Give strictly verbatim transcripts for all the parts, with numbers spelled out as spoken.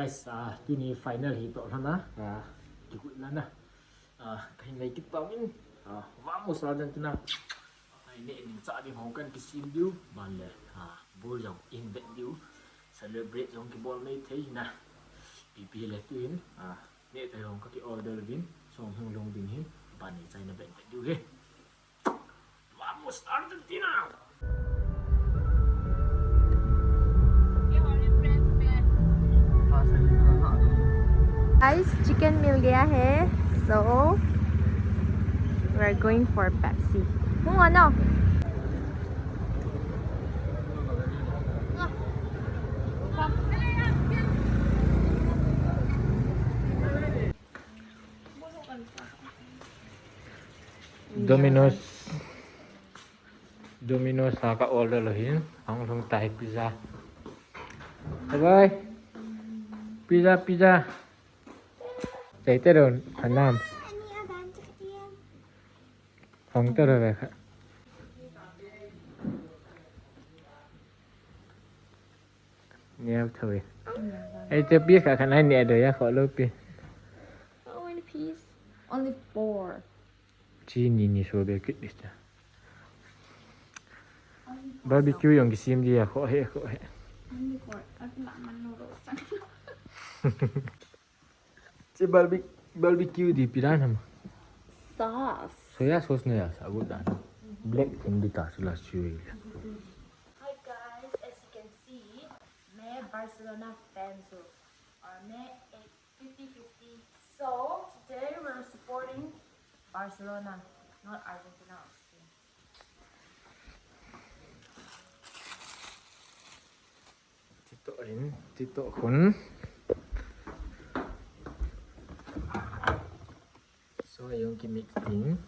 Guys, ah, tuni final hi toh lhon a, ah, kihuh lhon a. Ah, kahin nei kit tauvin. Ah, vamos Argentina. Ai, neh ding chah ding ho kan kisem diu. Ban le, ah, ball jong ihin vet diu. Celebrate jong kibol mai thei na. Ipi le tu hin, ah, neh thei ho ka ki order uvin. Song hung lhung ding hin. Ban le chaina vet vet diu hi. Vamos, Argentina! Guys, chicken मिल गया है, so we're going for Pepsi. हूँ, आना। Domino's. Domino's a ka order lou hin, ahung lhung tai pizza. Bye bye. Pizza, pizza. Chai te ron, anam. Hong te ro ve kha. Neo thawi. Ei, te piece kha khan ai ne do ya kho lo pi. How many piece? Only four. Chi ni ni so be kit this ta. Barbecue jong kisem dia kho he, kho he. Only four. At la man no ro. Chi barbe-, barbecue di pi dan ham. Sauce. Soya sauce ne ya sa gu dan. Black thing di ta su la su. Hi guys, as you can see, मैं Barcelona fan हूँ और मैं एक fifty fifty. So today we're supporting Barcelona, not Argentina or Spain. Tito in, tito khun. So, yung kimit ting.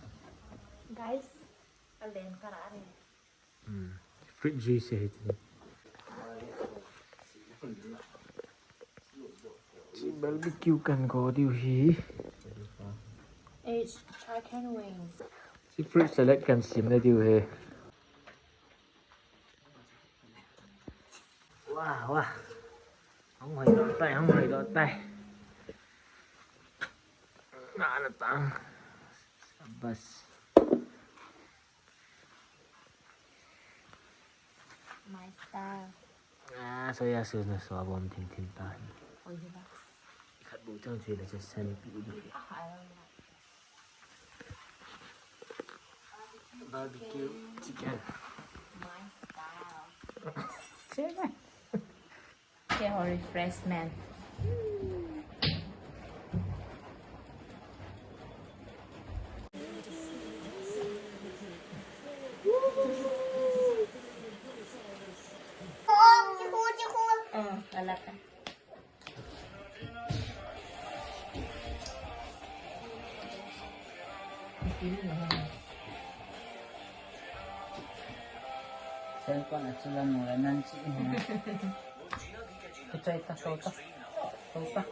Guys, alen ka na rin. Hmm. Fruit juice hai ti. Chi barbecue kan ko diu hi. Eh, chicken wings. Chi fruit salad kan sem na diu hi. Wah, wah. Hung hoi doh tai, hung hoi doh tai. Na, na tang. Sabas. My style. Ah, soya sauce na so bom thim thim ta. Oi, hi ba? Khat bu chang chui la cha san pi di. Ah, I don't like. Barbecue chicken. My style. Chega. Okay, for refreshment. Oh, alat ka. Cellphone a chula nu la nan chi. Kichai ta, so ta. So ta.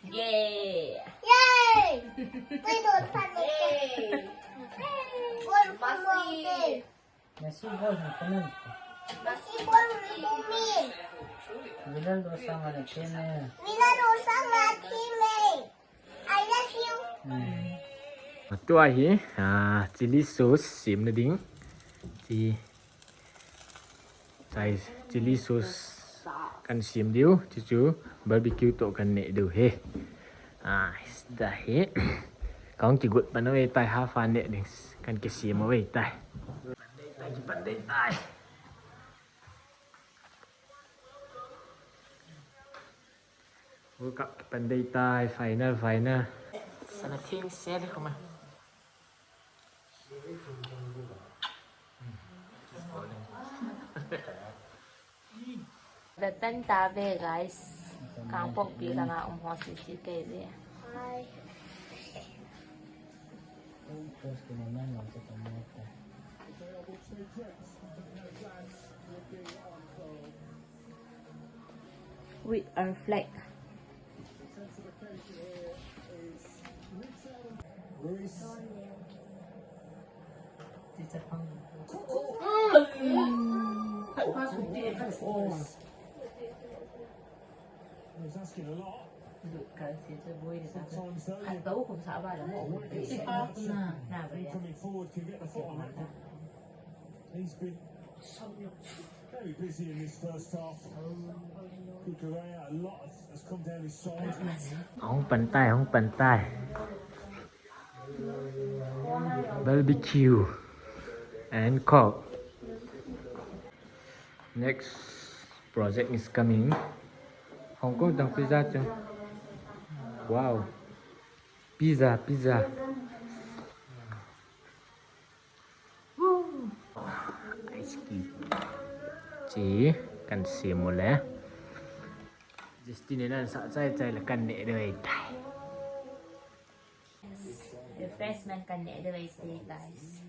Yay! Yay! Yay! Messi goal hin penalty. Messi goal hin penalty. Villar Losang ana team e. Villar Losang ana team e. I love you. Hmm. Tua hi, ah, chili sauce sem na ding. Chi, chai, chili sauce kan sem diu. Chuchu barbecue to kan ne diu he. Ah, is da he. Kong kigut pan away tai, half a ne ding. Kan kisem away tai. Pan dei tai, pan dei tai. World Cup pan dei tai, final, final. Sana thing sel kuma. Datan ta ve, guys. Kangpokpi langa um ho sisi kei ve. Hi. With our flag. He's asking a lot. Sometimes, though, you, you think that coming forward can get the foot on that. He's been very busy in this first half. Cucurella, a lot has, has come down his side. Hung pan tai, hung pan tai. Barbecue and Coke. Next project is coming. Hong Kong tang pizza chu. Wow. Pizza, pizza. Woo. Ice cream. Chi, kan sem u le. Justin in ana sa chai chai le kan neh ding ahitai. Refreshment kan neh ding ahitai, guys.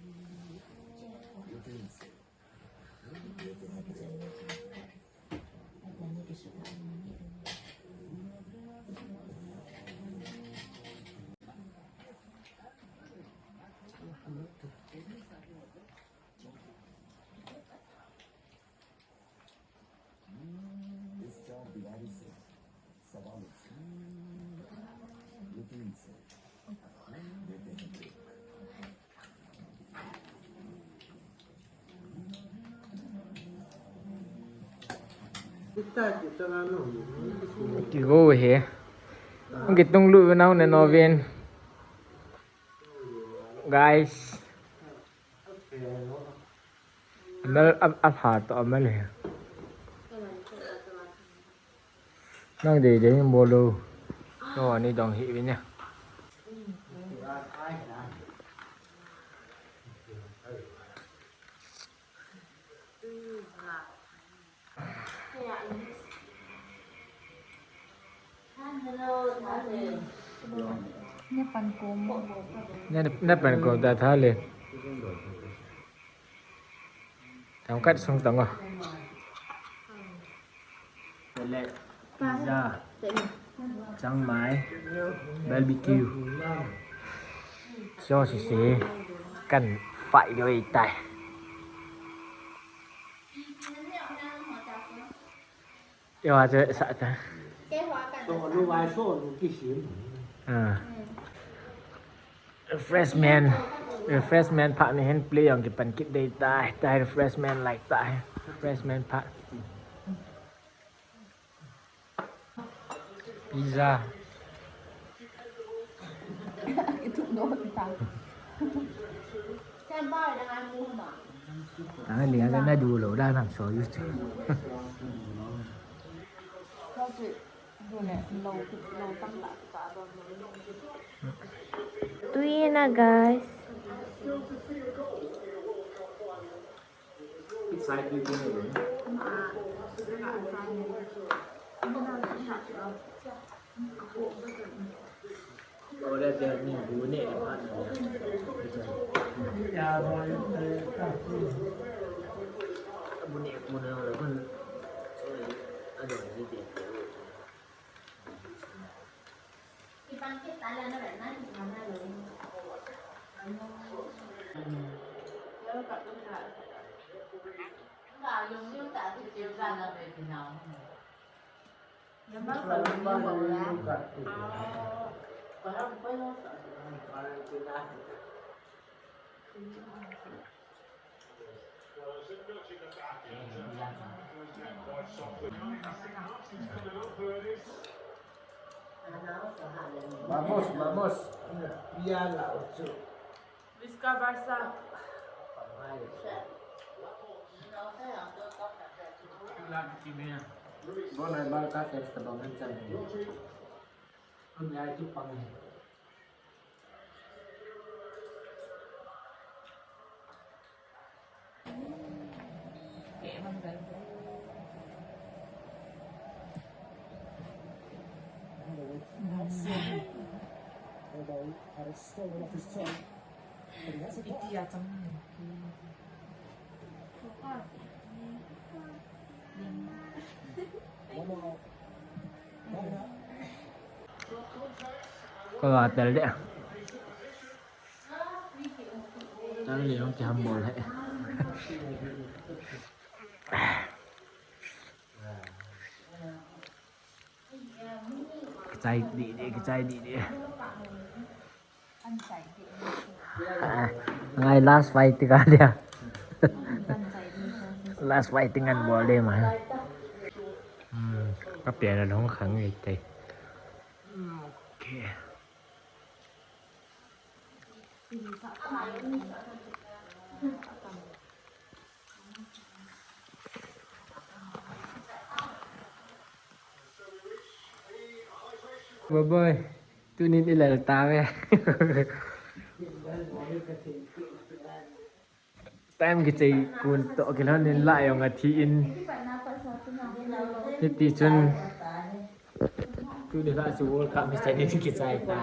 इस चार दीवारी से सवालों से, रूटीन से देते हैं break. Kigo hi. Hung kitung lut u nau ne novin. Guys. Amel, a, a pha to amel hi. Nang dei dei hin bol lou. No, ani dong hi vin ya. Ne pan kom. Ne, ne pan kom ta tha le. Themkhat sung tang o. Pizza. Changmai. Barbecue. Cho si si. Kan fai doi tai. Yo, aja sa ta. So, lu vai so, lu kisim. Ah. Refreshment. Refreshment pha ni hin play jong kipan kit dei tai, tai refreshment lai tai. Refreshment pha. Pizza. Tang lian na du lou da nam so yu. Tui na, guys. Vamos, vamos. Vizca Barça. Bon, ai Barça festa bang kan chan. Kun ai tu pang. Although had it stolen off his tongue, but he has a bar. One all. Ko atel de. Tang le hung kiham bol hai. Chai di di, kichai di di. Ah, ngai last fight ka dia. Last fight ngan bol de ma. Hmm, ka pian a long khang ni te. Okay. Bye bye. Tunin i lel ta ve. Time kichai kun toh kilhon in la jong athi in. Hiti chun. Tuni kha chu World Cup hi chan in kichai ta.